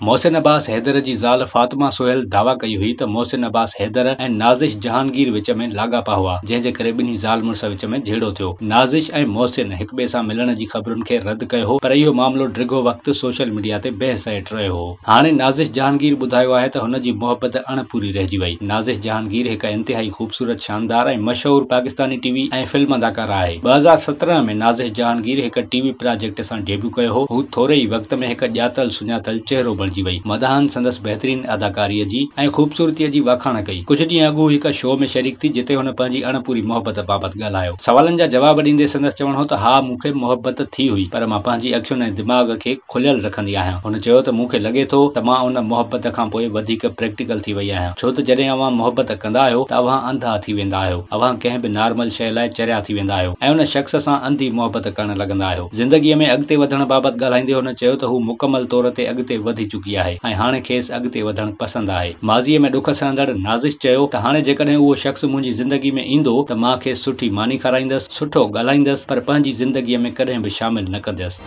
محسن عباس حيدر جي زال فاطمه سهيل دعويٰ ڪئي هئي ته محسن عباس حيدر ۽ نازش جهانگير وچ ۾ لاڳاپا هئا، جنهن جي ڪري ٻنهي زال مڙس وچ ۾ جهيڙو ٿيو. نازش ۽ محسن هڪٻئي سان ملڻ جي خبرن کي رد ڪيو هو، پر اهو معاملو ڊگهو وقت سوشل ميڊيا تي بحث هيٺ رهيو هو. هاڻي نازش جهانگير ٻڌايو آهي ته هن جي محبت اڻ پوري رهجي وئي. نازش جهانگير هڪ انتهائي خوبصورت، شاندار ۽ مشهور پاڪستاني ٽي وي ۽ فلم اداڪاره آهي. 2017 ۾ نازش جهانگير هڪ ٽي وي پراجيڪٽ سان ڊيبيو ڪيو هو. هو ٿوري ئي وقت ۾ هڪ ڄاتل سڃاتل چهرو بڻجي وئي. مداحن سندس بهترين اداڪاريء جي ۽ خوبصورتيء جي واکاڻ ڪئي. ڪجهه ڏينهن اڳ هو هڪ شو ۾ شريڪ ٿي جتي هن پنهنجي اڻ پوري محبت بابت ڳالهايو. سوالن جا جواب ڏيندي سندس چوڻ هو ته ها مون کي محبت ٿي هئي پر مان پنهنجي اکين ۽ دماغ کي کليل رکندي آهيان. هن چيو ته مون کي لڳي ٿو ته مان ان محبت کان پوء وڌيڪ پريڪٽيڪل ٿي وئي آهيان ڇو ته جڏهن اوهان محبت ڪندا آهيو ته اوهان انڌا ٿي ويندا آهيو. اوهان ڪنهن به نارمل شيء لاء چريا ٿي ويندا آهيو ۽ ان شخص سان انڌي محبت ڪرڻ لڳندا آهيو. زندگيء ۾ اڳتي وڌڻ بابت ڳالهائيندي هن چيو ته هو مڪمل طور تي اڳتي وڌي چڪي آهي ۽ هاڻي کيس اڳتي وڌڻ پسند آهي. ماضيء ۾ ڏک سهندڙ نازش چيو ته هاڻي جيڪڏهن اهو شخص منهنجي زندگي ۾ ايندو ته مان کيس سٺي ماني کارائيندس، سٺو ڳالهائيندس پر پنهنجي زندگيء ۾ ڪڏهن به شامل نه ڪنديس.